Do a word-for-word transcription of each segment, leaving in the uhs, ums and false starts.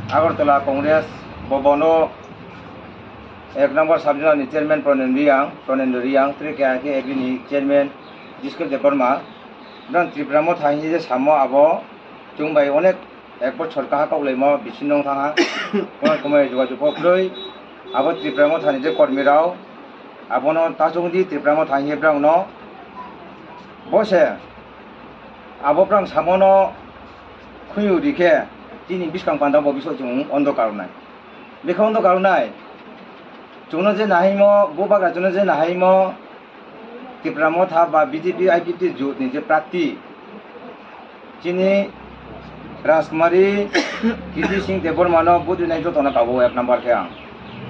Agartala Congress Bhavan o ek number sub zonal ni chairman Pranendra Reang, Pranendra Reang, tei khe agri ni chairman Jiskal Debbarma, brang Tipra Motha hini je samo abo chwng bai onek ek bochor kaha kok laimo bisingo wng thangha. Kono komai jogajog kok kwrwi abo Tipra Motha ni je kormi rao abono ta chwng di Tipra Motha hini brang no bo se abo brang samo no khunju ri khe chini bwskang panda bo biso chwng ondo karwnai. Bikha ondo karwnai. Chwngno je nahaimo, bo bagra chwngno je nahaimo, Tipra Motha ba B J P I P F T jut ni je prarthi, chini Rajkumari Kirti Singh Debbarma no vote rinai jotono kabo ek number khe ang.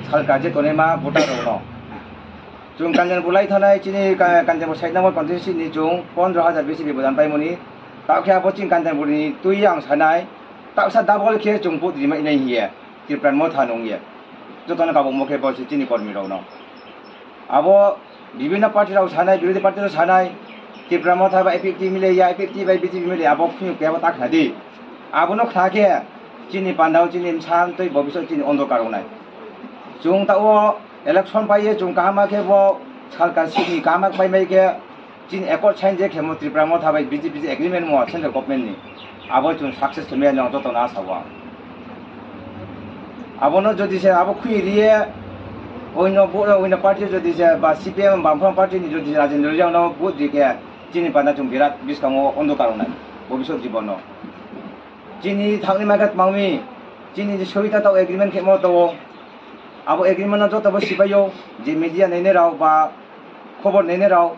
Salka je tonima voter rok no. Chwng Kanchanpur lai thanai chini ka-, Kanchanpur side number constituency ni chwng pondro hajar bisi bibodan paimoni. Tao khe abo chini Kanchanpur ni twi ang sanai. Taksa double khe chwng vote rimai nai hiye. Tipra Motha nung ye. Jotono kabuk mokhe bo se chini kormi rok no. Abo bibhinno party rok sanai, birodhi party rok sanai, Tipra Motha ba I P F T mile ya, I P F T bai B J P mile abo khunju kebo ta khna di. Abono khna khe chini pandao chini bwsa twi bobisot chini ondokar wngnai. Chwng ta o election pai ye chwng kaham khe bo salka sini kaham pai mai khe Chini accord sign je khemo Tripura Motha bai B J P je agreement mo central government ni, abo chwng success khe maya nang joto no asa o ang. Abono jodi se abo khwi riye, oino bo-, oino party jodi se ba C P M Bamfront party ni jodi se Rajendra Reang no vote di khe chini panda chwng birat bwskango ondokar wngnai bobisot jibon no. Chini thangni maikha twmangmi, chini je soita tao agreement khemo tao, abo agreement no joto bo sipaio, je media nainai rao ba khobor nainai rao,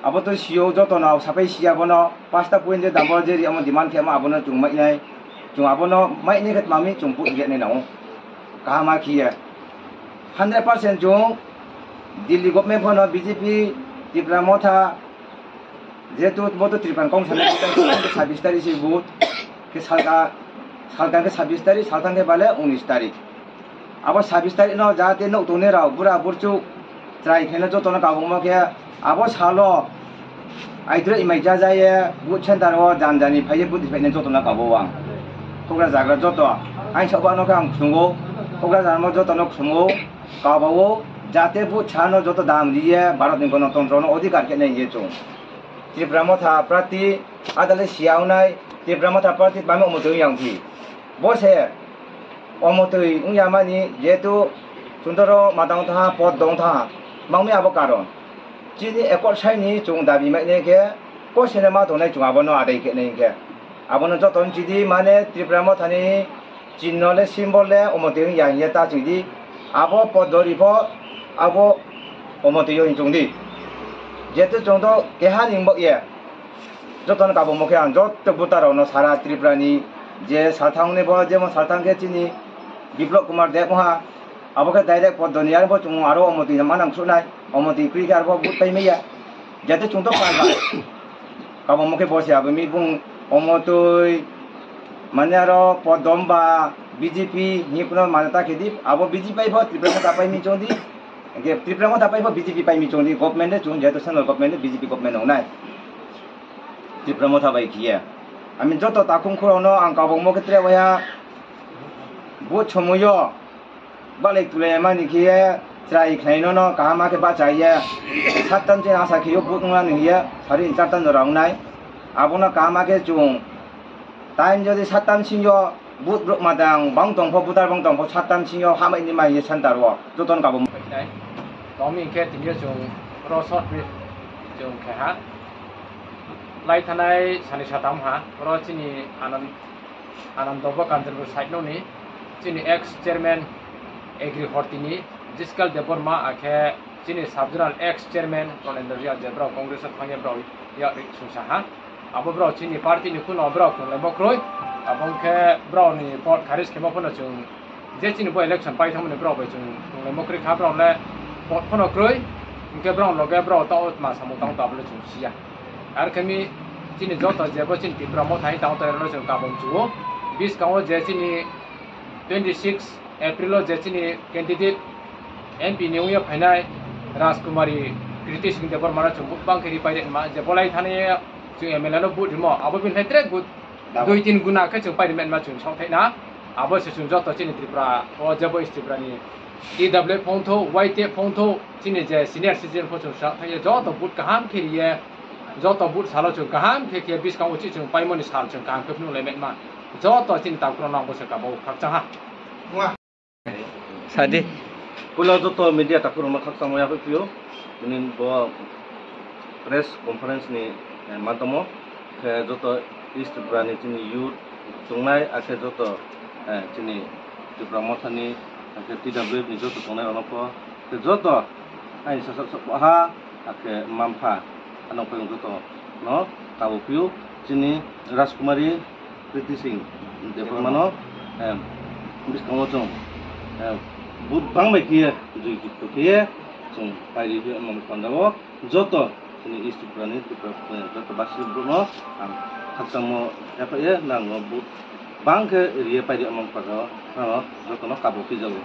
abo to sio joto no sapai sia bono pasta point je damboro je ri amo demand khe amo abono chwng mainai, chwng abono mainai khe twmami chwng vote rinai nango. Kaham ma khiye hundred percent chwng Delhi government phano B J P Tripura Motha jehetu bo to Tripura Congress ni sabis tari si vote khe salka, salka khe sabis tari, salthang khe bale unis tari. Abo sabis tarik no jate nok tongnai rao bura burchuk chwrai khaina joto no kabungma khe abo salo aidro imai jajaye vote center o jani jani phaiye vote phaina joto no kabo ang. Hokra jagra joto ain sabo no khe ang khungo, hokra jagra joto no khungo, kabao jate vote sano joto dam riye Bharat ni Ganatantro no adhikar khe nai ye chwng. Tripura Motha prarthi adale siya wngnai, Tripura Motha prarthi bami omo twi yang phi. Bo se omo twi wngya mani jehetu chundoro matang tha, pod dong tha, mangmi abo karon. Chini ekot saini chwng dabi mai nai khe, ko sene ma tongnai chwng abono adai khe nai khe. Abono joto chidi mane Tripura Mothani Chinno le symbol le omo twi wng ya hing ye ta chwng di. Abo podori pho abo omo twi wng chwng di. Jeto chwng to keha ni wng bak ye. Joto no kabo mo khe ang joto buta rok no sara Tripura ni je salthang ni bo jemon salthang khe chini Biplop Kumar Deb wngha. Abo khe direct podoni ar bo chwng aro omo twi ma nang khwlai. Omo twi kwrwi khe aro bo but pai maya. Jeto chwng to pal ba. Kabo mo khe bo se abo mi bung omo twi mane aro podom ba B J P ni kuno mane ta khe di abo B J P pai bo Tripura Motha pai mi chong di. Hingke Tripura Motha pai bo B J P pai mi chong di government de chong jeto central government de B J P government wngnai. Tripura Motha bai khiye. Ami joto takhung khurao no ang kabo mo khe tre waya bo chomoyo. Balai tulai mani khe chwrai khlai no no kaham khe bacha ye. Sattan se asa khe yo but nang hiye sari sattan jora wngnai. Abono kaham khe chwng time jodi sattan singyo but brok madang bang tongpho butar bang tongpho sattan singyo hamai ni mai ye center o joton kabo. Tongmi khe tini chwng ro short brief chwng khe ha. Lai thanai sani satam ha ro chini Anand Anando bo Kanchanpur side nokni chini ex chairman Agri Hortini Jiskal Debbarma akhe chini sub zonal ex chairman Pranendra Reang je brao Congress o thangya brao yak ri sungsa ha. Abo brao chini party ni kuno brao khwlai bo kroi. Abo khe brao ni pot kharis khemo phano chwng je chini bo election pai thangmani brao bai chwng khwlai mo kroi kha brao le pot phano kroi. Hingke brao loge brao tao ma samung tang tablo chwng siya. Ar khe mi chini joto jebo chini Tipra Motha hai tang tong rok chwng kabam chuo. Biskango je chini twenty six April o je chini candidate M P ni wngya phainai Rajkumari Kriti Singh Debbarma no chwng bang khe ri pai ma je bolai thani chwng M L A no vote rimo abo bini hai tre gut dui tin guna khe chwng pai rima chwng sok thai na. Abo se chwng joto chini Tripura o jebo East Tripura ni T W F phone tho, Y T F phone tho, chini je senior citizen pho chwng sa thangya joto vote kaham khe riye, joto vote salo chwng kaham khe khe biskango chi chwng paimani sal chwng kaham khe phunuk lai ma joto chini takhuk rok no ang bo se kabo khakchang ha. Sadi. Puila joto media takhuk rok no khakchangma yaphui phio, tini bo press conference ni, eh, mantomo, khe joto East Tripura ni chini youth tongnai, akhe joto, eh, chini Tripura Motha ni, akhe T W F ni joto tongnai ono pho, khe joto aini sasak sok ha, akhe mampha, ano phaiyung joto no kabo phio, chini Rajkumari Kriti Singh Debbarma no, eh, biskango chwng, eh, vote bang bai khe, joi jukto khe chwng pairi phio, omo panda o joto chini East Tripura ni Tripura, eh, joto basi borok no ang khakchangma yaphaio, nang no vote bang khe riye pairi, omo panda o joto no kabo phijago.